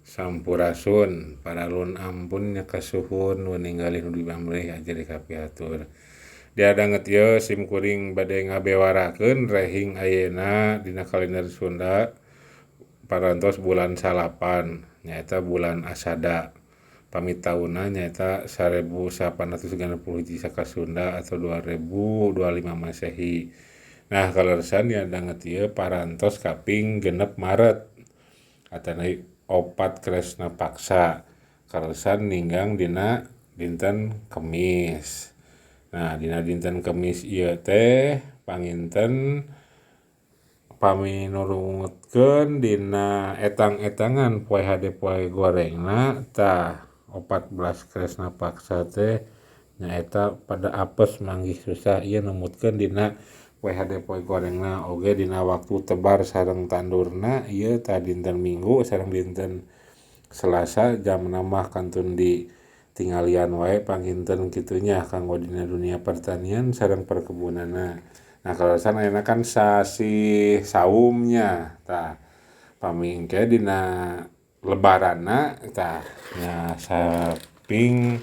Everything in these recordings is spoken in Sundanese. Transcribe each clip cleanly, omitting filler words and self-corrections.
Sampurasun paralun ampun nya kasuhun nu ninggalin nu dipamrih ajri kapihatur. Diadanget ieu sim kuring bade ngabewarakeun rehing ayeuna dina kalender Sunda parantos bulan salapan nyaeta bulan Asada. Pami taunna nyaeta 1861 Saka Sunda atau 2025 Masehi. Nah kaleresan diadanget ieu parantos kaping 6 Maret atanapi 4 Kresna Paksa kaleresan ninggang dina dinten Kemis. Nah dina dinten Kemis ieu teh panginten pami nurungutkeun dina etang-etangan poe hade poe gorengna tah 14 Kresna Paksa teh nyaeta pada apes manggih susah ieu numutkeun dina poe hade poe gorengna oge dina waktu tebar sareng tandurna ieu tah dinten Minggu sareng dinten Selasa jamna mah kantun ditinggalian wae panginten kitu nya kanggo dina dunia pertanian sareng perkebunanna. Nah kaleresan ayeuna kan sasih saum nya tah pami engke dina lebaranna tah nya saping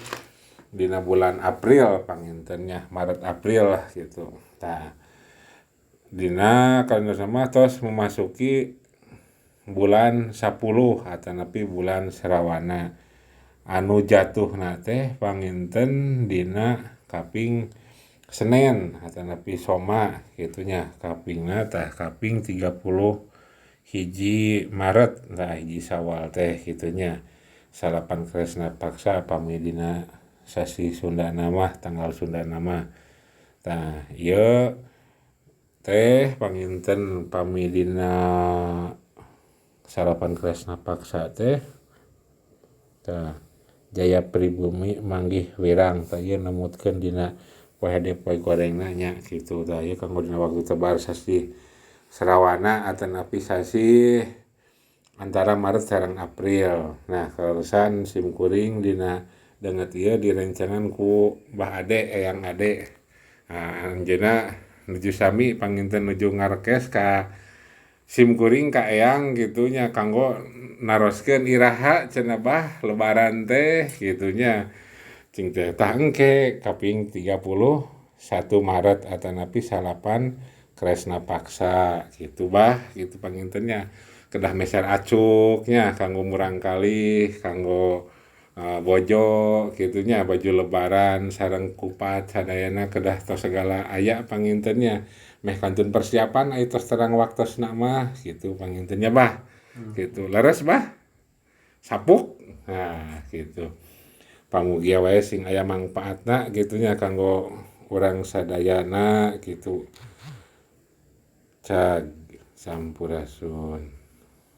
dina bulan April panginten nya Maret April lah gitu. Tah dina kalender mah tos memasuki bulan 10 atanapi bulan Srawana anu jatuhna teh panginten dina kaping Senen atanapi Soma kitu nya kapingna tah kaping 31 Maret tah 1 Sawal teh kitu nya 9 Kresna Paksa pami dina sasih Sundana mah tanggal Sundana mah. Tah ieu teh panginten pami dina 9 Kresna Paksa teh tah Jaya Pribumi manggih wirang tah ieu numutkeun dina poe hade poe gorengna nya kitu tah ieu kanggo dina waktu tebar sasih Srawana atanapi sasih antara Maret sareng April. Nah kaleresan sim kuring dina danget ieu direncangan ku Bah Ade Eyang Ade. Nah anjeunna nuju sami panginten nuju ngarekes ka sim kuring ka Eyang kitu nya kanggo naroskeun iraha cenah bah lebaran teh kitu nya. Cing teh tah engke kaping 31 Maret atanapi 9 Kresna Paksa kitu bah kitu panginten nya. Kedah meser acuk nya kanggo murangkalih kanggo bojo kitu nya baju lebaran sareng kupat sadayana kedah tos segala aya panginten nya meh kantun persiapan aya tos terang waktosna mah kitu panginten nya bah kitu leres bah sapuk nah kitu pamugia wae sing aya mangpaatna kitu nya kanggo urang sadayana kitu. Cag sampurasun.